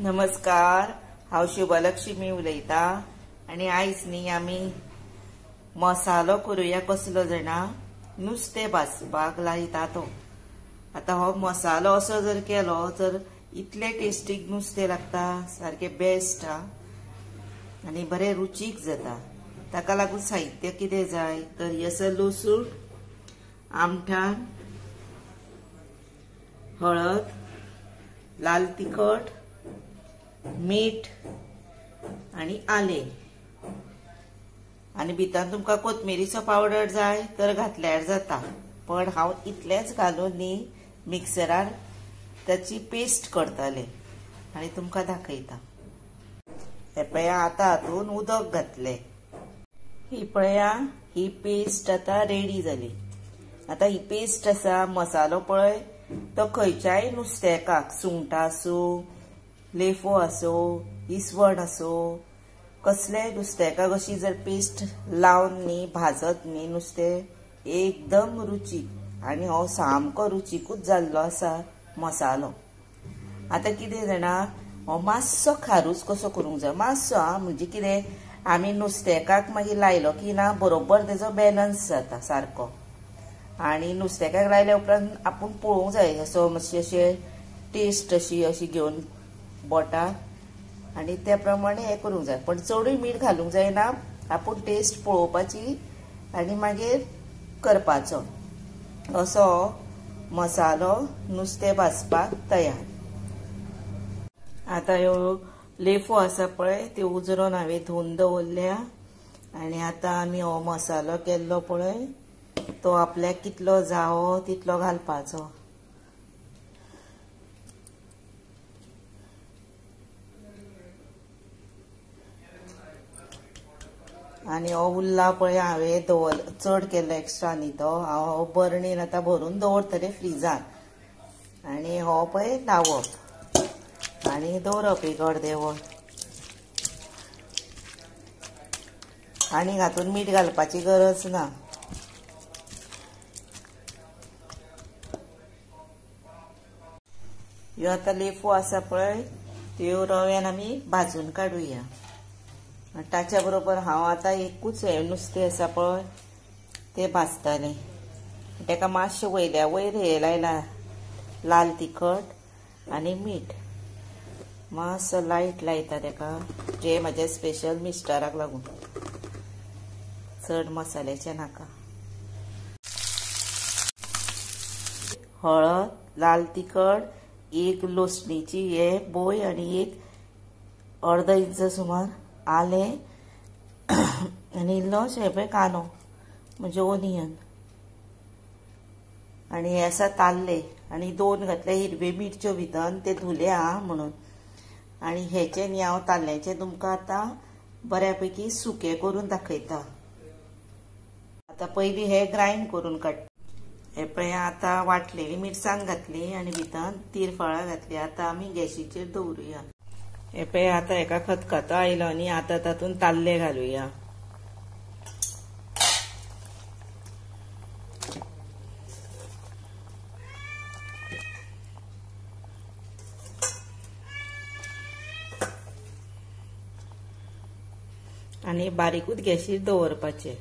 नमस्कार, हांव शुभलक्ष्मी उलयता आनी आयज न्ही आमी मसालो करुया कसलो जाणा, नुस्तें भाजपाक लायता तो. आतां हो मसालो असो जर केलो तर इतलें टेस्टीक नुस्तें लागता, सारकें बेस्ट हा आनी बरें रुचीक जाता. ताका लागून साहित्य कितें जाय तर हें आसा लसूण, आमठाण, हळद, लाल तिखट, मीठ आनी आलें. आनी भितर तुमकां कोथमिरीचो पावडर जाय तर घातल्यार जाता, पण हांव इतलेंच घालून न्ही मिक्सरार ताची पेस्ट करतलें आनी तुमकां दाखयता. हे पळया आतां हातून उदक घातलें. ही पळया ही पेस्ट आतां रेडी जाली. आतां ही पेस्ट आसा मसालो पळय तो खंयच्याय नुस्त्याकाक, सुंगटां आसूं, लेफो आसूं, इसवण आसूं, कसलेय नुस्त्याकाक अशी जर पेस्ट लावन न्ही भाजत न्ही नुस्तें एकदम रुचीक. आनी हो सामको रुचिकूच जाल्लो आसा मसालो. आतां कितें जाणा, हो मातसो खारूच कसो करूंक जाय, मातसो हा, म्हणजे कितें आमी नुस्त्याकाक मागीर लायलो की ना बरोबर तेजो बॅलन्स जाता सारको. आनी नुस्त्याकाक लायल्या उपरांत आपूण पळोवंक जाय असो मातशें अशें टेस्ट अशी अशी घेवन बोटाक आनी त्या प्रमाणे हें करूंक जाय. पण चडूय मीठ घालूंक जायना, आपूण टेस्ट पळोवपाची आनी मागीर करपाचो. असो मसालो नुस्तें भाजपाक तयार. आतां ह्यो लेफो आसा पळय त्यो उजरोन हांवें धुवन दवरल्या आनी आतां आमी हो मसालो केल्लो पळय तो आपल्याक कितलो जावो तितलो घालपाचो. आनी हो उरला पळय हांवें दवर चड केल्लो एक्स्ट्रा न्ही तो हांव बरणीन आतां भरून दवरतलें फ्रिजान. आनी हो पळय लावप आनी दवरप एक अर्दें वर. आनी हातून मीठ घालपाची गरज ना. ह्यो आतां लेफो आसा पळय त्यो रव्यान आमी भाजून काडुया. ताच्या बरोबर हांव आतां एकूच हें नुस्तें आसा पळय तें भाजतलें. ताका मातशें वयल्या वयर हें लायलां लाल तिखट आनी मीठ मातसो लायट लायता ताका, जे म्हाज्या स्पेशल मिस्टराक लागून, चड मसाल्याचें नाका. हळद, लाल तिखट, एक लसणीची हे बोय आनी एक अर्द इंच सुमार आलें आनी इल्लो हे पळय कांदो म्हणजे ओनियन. आनी हे आसा ताल्ले आनी दोन घातले हिरवे मिरच्यो भितर, ते धुले हा म्हणून. आनी हेचे न्ही हांव ताल्ल्याचें तुमकां आतां बऱ्यापैकी सुकें करून दाखयता. आतां पयलीं हे ग्रायंड करून काडटा. हे पळय आतां वांटलेली मिरसांग घातली आनी भितर तिरफळां घातली. आतां आमी गॅशीचेर दवरुया. हे पळय आतां हेका खतखतो आयलो न्ही, आतां तातूंत ताल्ले घालुया. आनी बारीकूच गॅशीर दवरपाचें.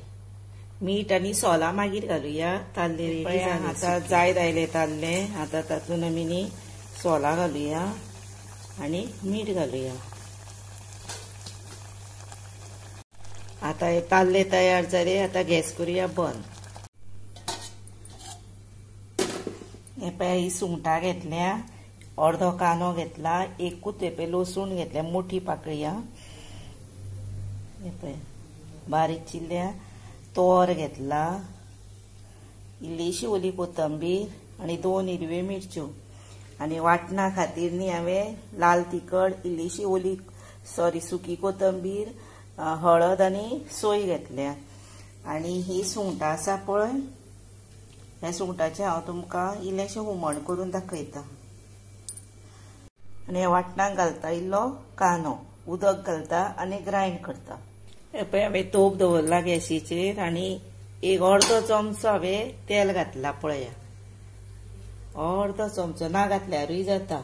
मीठ आनी सोलां मागीर घालुया. ताल्ले रेडी आतां जायत आयले ताल्ले, आतां तातूंत आमी न्ही सोलां घालुया आनी मीठ घालुया. आतां हे ताल्ले तयार जाले, आतां गॅस करुया बंद. हे पळय ही सुंगटां घेतल्या, अर्दो कांदो घेतला, एकूच हे पळय लसूण घेतल्या मोठी पाकळी हा, हे पळय बारीक चिरल्या, तोर घेतला, इल्लीशी ओली कोथंबीर आनी दोन हिरव्यो मिरच्यो. आनी वांटणा खातीर न्ही हांवें लाल तिखट, इल्लीशी ओली सॉरी सुकी कोथंबीर, हळद आनी सोय घेतल्या. आनी ही सुंगटां आसा पळय ह्या सुंगटाचें हांव तुमकां इल्लेशें हुमण करून दाखयता. आनी ह्या वांटणाक घालता इल्लो कांदो, उदक घालता आनी ग्रायंड करता. हे पळय हांवें तोप दवरला गॅशीचेर आनी एक अर्दो चमचो हांवें तेल घातला पळया, अर्दो चमचो, ना घातल्यारूय जाता.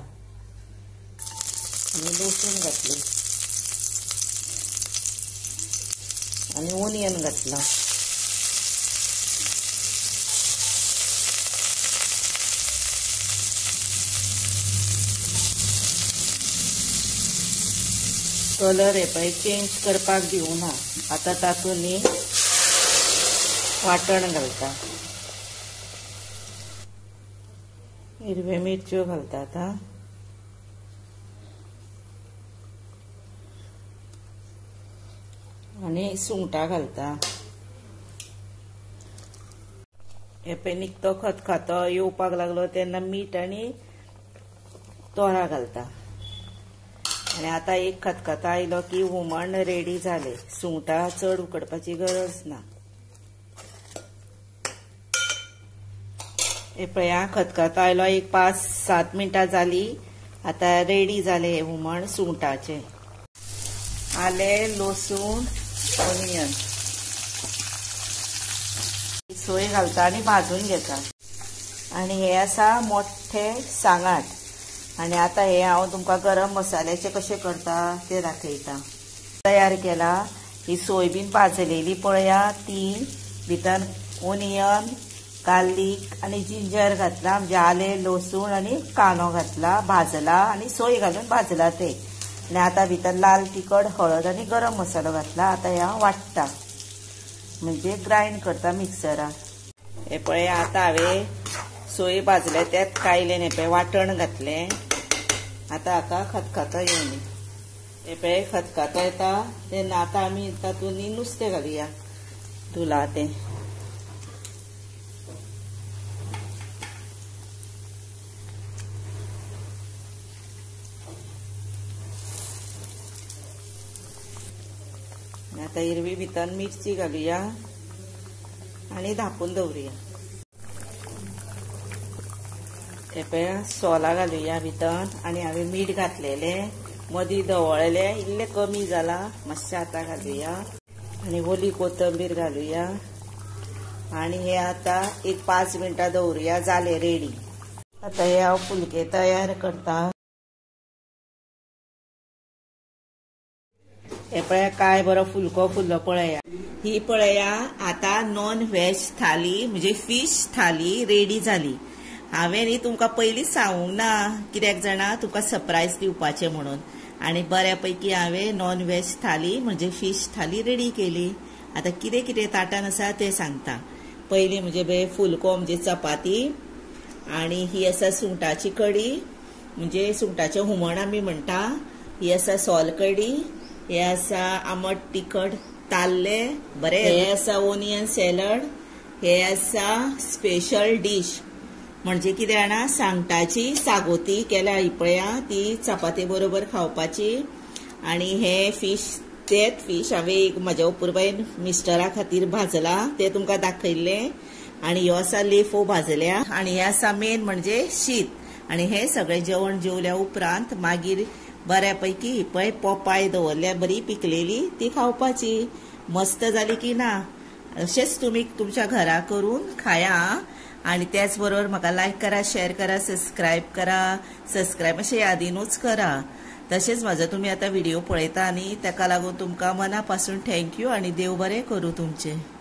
आनी लसूण घातले आनी ओनियन घातला. कलर हे पळय चेंज करपाक दिवना. आतां तातूंत न्ही वाटण घालता, हिरव्यो मिरच्यो घालता आतां. आनी सुंगटां घालता. हे पळय निकतो खतखतो येवपाक लागलो तेन्ना मीठ आनी तोरां घालता. आनी आतां एक खतखतो आयलो की हुमण रेडी जालें. सुंगटां चड उकडपाची गरज ना. हे पळया खतखतो आयलो, एक 5-7 मिनटां जाली. आतां रेडी जालें हें हुमण सुंगटाचें. आलें, लसूण, ओनियन, सोय घालता आनी भाजून घेता. आनी हे आसा मोठे सांगाट. आनी आतां हे हांव तुमकां गरम मसाल्याचे कशें करता ते दाखयता. तयार केला ही सोय बीन भाजलेली पळया, ती भितर ओनियन, गार्लीक आनी जिंजर घातला, म्हणजे आलें, लसूण आनी कांदो घातला, भाजला आनी सोय घालून भाजला ते. आनी आतां भितर लाल तिखट, हळद आनी गरम मसालो घातला. आतां हे हांव वांट्टा, म्हणजे ग्रायंड करता मिक्सरान. हे पळय आतां हांवें सोय भाजल्या त्यात कायलें हे पळय वांटण घातलें. आतां हाका खतखतो येवनी. हे पळय खतखतो येता तेन्ना आतां आमी तातूंत नुस्तें घालुया, धुला तें. आतां हिरवी भितर मिरची घालुया आनी धांपून दवरुया. हे पळय सोलां घालुया भितर. आनी हांवें मीठ घातलेलें, मदीं धवळलें, इल्लें कमी जालां, मातशें आतां घालुया. आनी ओली कोथंबीर घालुया. आनी हे आतां एक 5 मिनटां दवरुया, जालें रेडी. आतां हे हांव फुलके तयार करता. हे पळया काय बरो फुलको फुल्लो पळया. ही पळया आतां नॉन व्हेज थाली म्हणजे फिश थाली रेडी जाली. हांवें न्ही तुमकां पयलीं सांगूंक ना, कित्याक जाणा, तुमकां सरप्रायज दिवपाचें म्हणून. आनी बऱ्यापैकी हांवें नॉन व्हेज थाली म्हणजे फिश थाली रेडी केली. आतां कितें कितें ताटान आसा तें सांगता. पयलीं म्हणजे फुलको म्हणजे चपाती, आनी ही आसा सुंगटाची कडी, म्हणजे सुंगटाचें हुमण आमी म्हणटा. ही आसा सोल कडी, हे आसा आमट तिखट ताल्ले बरें, हे आसा ओनियन सॅलड, हे आसा स्पेशल डीश म्हणजे कितें जाणा, सांगटाची सागोती केल्या ही पळया, ती चपाती बरोबर खावपाची. आनी हे फिश, तेच फिश हांवें एक म्हज्या अपुरबायेन मिस्टरा खातीर भाजला, ते तुमकां दाखयल्लें. आनी ह्यो आसा लेफो भाजल्या. आनी हे आसा मेन म्हणजे शीत. आनी हे सगळें जेवण जेवल्या उपरांत मागीर बऱ्यापैकी पळय पोपाय दवरल्या बरी पिकलेली, ती खावपाची. मस्त जाली की ना? अशेंच तुमी तुमच्या घरा करून खाया. आनी त्याच बरोबर म्हाका लायक करा, शेअर करा, सबस्क्रायब करा. सबस्क्रायब अशें यादीनूच करा. तशेंच म्हाजो तुमी आतां व्हिडिओ पळयता आनी ताका लागून तुमकां मना पासून thank you आनी देव बरें करूं तुमचें.